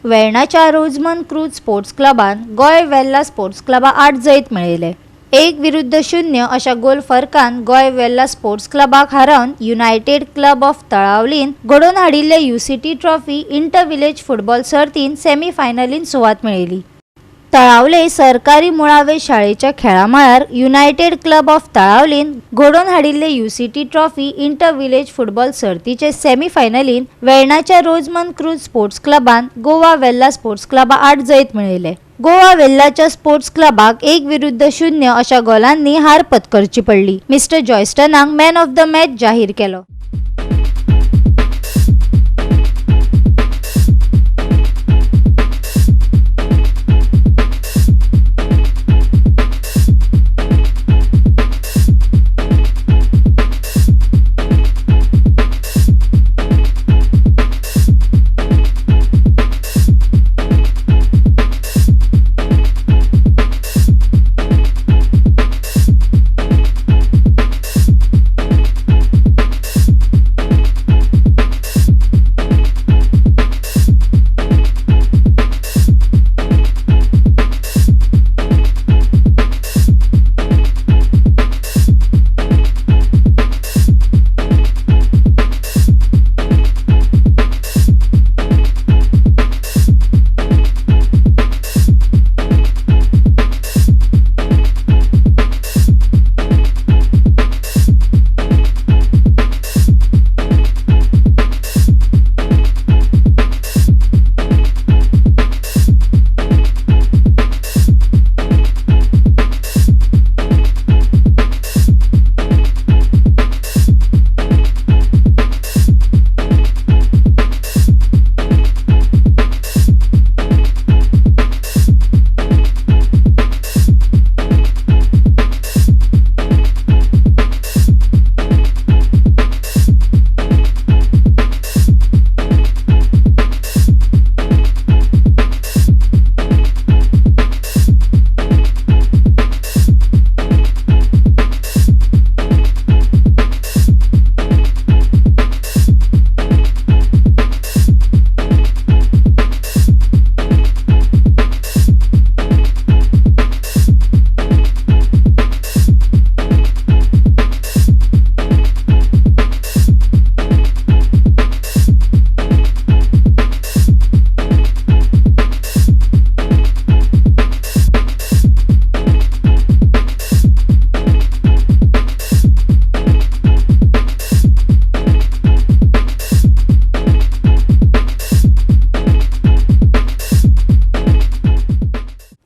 वेर्णाच्या Roseman Cruz sports क्लबान Goem Velha sports क्लबा आड जैत मेळयलें. 1-0 अशा गोल फरकान गोंय वेल्ला स्पोर्ट्स क्लबाक हारोवन युनायटेड क्लब ऑफ तळावलीन घडोवन हाडिल्ले UCT trophy inter village football सर्तीन सेमीफायनलीन सुवात मेळयली. तळावले सरकारी मुळावे शाळेच्या खेळामळार युनायटेड क्लब ऑफ तळावलीन घडोवन हाडिल्ले UCT trophy inter village football सर्तीचे सेमीफायनलीन वेर्णाच्या रोजमन क्रूज स्पोर्ट्स क्लबान गोवा वेल्ला स्पोर्ट्स क्लबा आड जैत मेळयलें. गोवा वेल्लाच्या स्पोर्ट्स क्लबाक 1-0 अशा गोलांनी हार पत्करची पडली. मिस्टर जॉयस्टनाक मॅन ऑफ the match जाहीर केलो.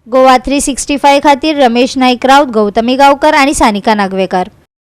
गोवा 365 खातीर रमेश नाईक राऊत, गौतमी गावकर आणि सानिका नागवेकर.